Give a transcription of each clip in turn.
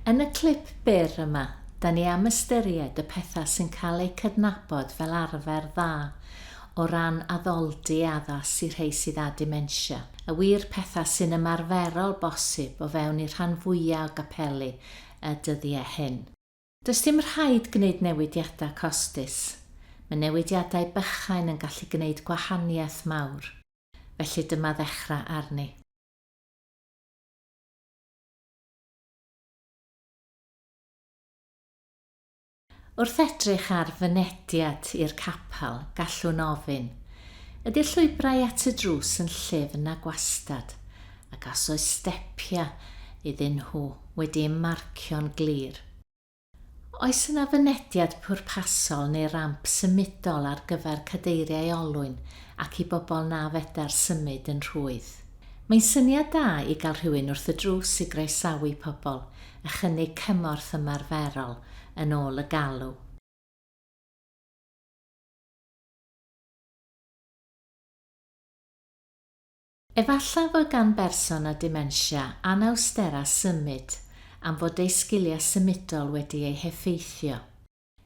Yn y clip byr yma, da ni am ystyried y pethau sy'n cael eu cydnabod fel arfer dda o ran addoldy addas i rhei sydd â dementia, y wir pethau sy'n ymarferol bosib o fewn i'r rhan fwya o gapeli y dyddiau hyn. Does dim rhaid gwneud newidiadau costus, mae newidiadau bychain yn gallu gwneud gwahaniaeth mawr, felly dyma ddechrau arni. Wrth edrych ar fynediad i'r capel, gallwn ofyn, ydy'r llwybrau at y drws yn llyfn a gwastad, ac os oes stepiau iddyn nhw wedi eu marcio'n glir? Oes yna fynediad pwrpasol neu ramp symudol ar gyfer cadeiriau olwyn ac i bobl na fedar symud yn rhwydd? Mae'n syniad da i gael rhywun wrth y drws i groesawu pobl a chynnig cymorth ymarferol yn ôl y galw. Efallai fod gan berson â dementia anawsterau symud am fod ei sgiliau symudol wedi eu heffeithio.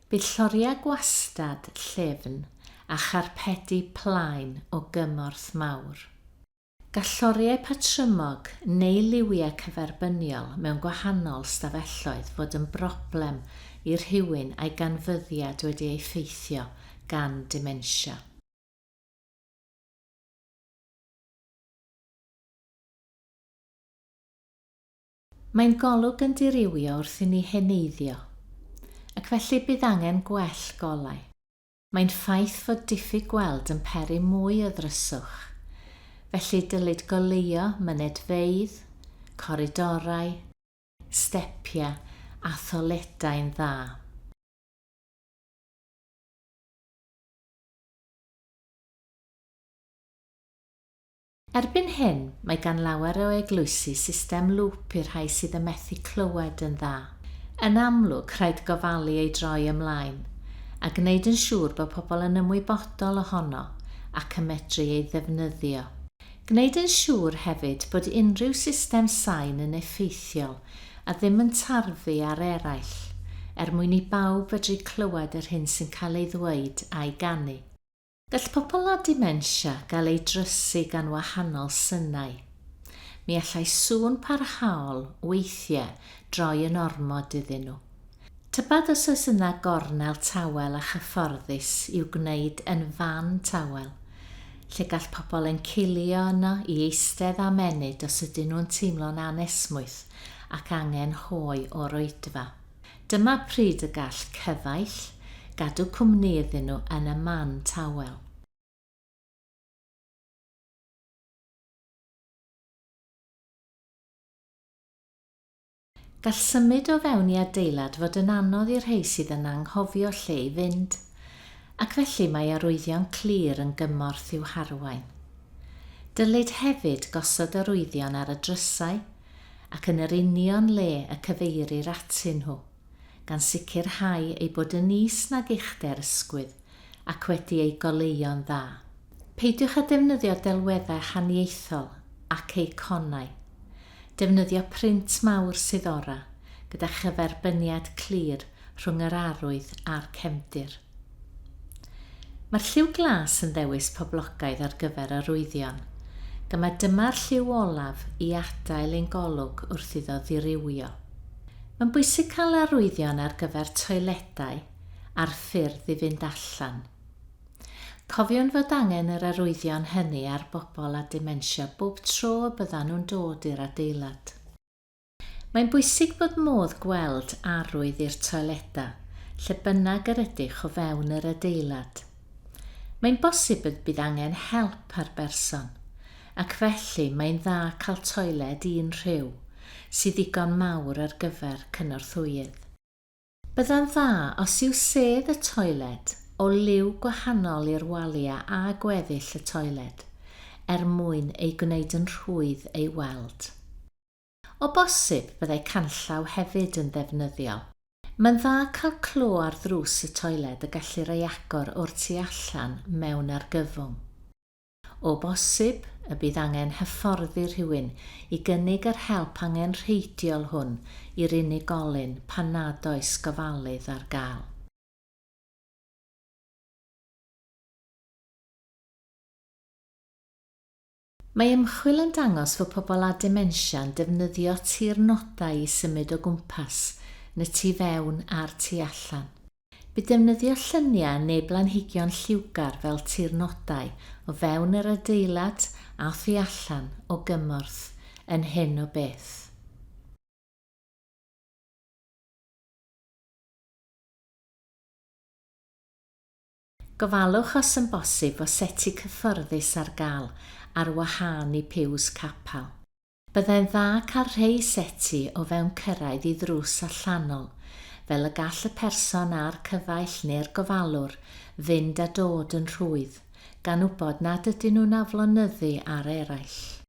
Bydd lloriau gwastad, llyfn a charpedi plaen o gymorth mawr. Gall lloriau patrymog neu liwiau cyferbyniol mewn gwahanol stafelloedd fod yn broblem i rhywun a'i ganfyddiad wedi ei effeithio gan ddementia. Mae'n golwg yn dirywio wrth i ni heneiddio, ac felly bydd angen gwell golau. Mae'n ffaith fod diffyg gweld yn peri mwy o ddryswch, felly dylid goleuo mynedfeydd, coridorau, stepiau a thoiledau'n dda. Erbyn hyn, mae gan lawer o eglwysi system lŵp i'r rhai sydd yn methu clywed yn dda. Yn amlwg, rhaid gofalu ei droi ymlaen, a gwneud yn siŵr bod pobl yn ymwybodol ohono ac yn medru ei ddefnyddio. Gwneud yn siŵr hefyd bod unrhyw system sain yn effeithiol a ddim yn tarfu ar eraill, er mwyn i bawb fedru clywed yr hyn sy'n cael ei ddweud a'i ganu. Gall pobl â dementia gael eu drysu gan wahanol synau. Mi allai sŵn parhaol weithiau droi yn ormod iddyn nhw. Tybed os oes yna gornel tawel a chyfforddus i'w gwneud yn fan tawel, lle gall pobl encilio yno i eistedd am ennyd os ydyn nhw'n teimlo'n anesmwyth ac angen hoe o'r oedfa. Dyma pryd y gall cyfaill gadw cwmni iddyn nhw yn y man tawel. Gall symud o fewn i adeilad fod yn anodd i'r rhei sydd yn anghofio lle i fynd, ac felly mae arwyddion clir yn gymorth i'w harwain. Dylid hefyd gosod arwyddion ar y drysau ac yn yr union le y cyfeirir atyn nhw, gan sicrhau eu bod yn is nag uchder ysgwydd ac wedi eu goleuo'n dda. Peidiwch â defnyddio delweddau haniaethol ac eiconau. Defnyddio print mawr sydd orau, gyda chyferbyniad clir rhwng yr arwydd a'r cefndir. Mae'r lliw glas yn ddewis poblogaidd ar gyfer arwyddion, gan mai dyma'r lliw olaf i adael ein golwg wrth iddo ddirywio. Mae'n bwysig cael arwyddion ar gyfer toiledau a'r ffyrdd i fynd allan. Cofiwn fod angen yr arwyddion hynny ar bobl â dementia bob tro y byddan nhw'n dod i'r adeilad. Mae'n bwysig bod modd gweld arwydd i'r toiledau, lle bynnag yr ydych o fewn yr adeilad. Mae'n bosib y bydd angen help ar berson, ac felly mae'n dda cael toiled un rhyw, sydd ddigon mawr ar gyfer cynorthwyydd. Bydda'n dda os yw sedd y toiled o liw gwahanol i'r waliau a gweddill y toiled, er mwyn ei gwneud yn rhwydd ei weld. O bosib, byddai canllaw hefyd yn ddefnyddiol. Mae'n dda cael clo ar ddrws y toiled y gellir ei agor o'r tu allan mewn argyfwng. O bosib, y bydd angen hyfforddi rhywun i gynnig yr help angenrheidiol hwn i'r unigolyn pan nad oes gofalydd ar gael. Mae ymchwil yn dangos fod pobl â dementia yn defnyddio tirnodau i symud o gwmpas, yn y tu fewn a'r tu allan. Bydd defnyddio lluniau neu blanhigion lliwgar fel tirnodau o fewn yr adeilad a thu allan o gymorth yn hyn o beth. Gofalwch os yn bosib fod seti cyfforddus ar gael ar wahân i piws capel. Byddai'n dda cael rhei seti o fewn cyrraedd i ddrws allanol, fel y gall y person a'r cyfaill neu'r gofalwr fynd a dod yn rhwydd, gan wybod nad ydyn nhw'n aflonyddu ar eraill.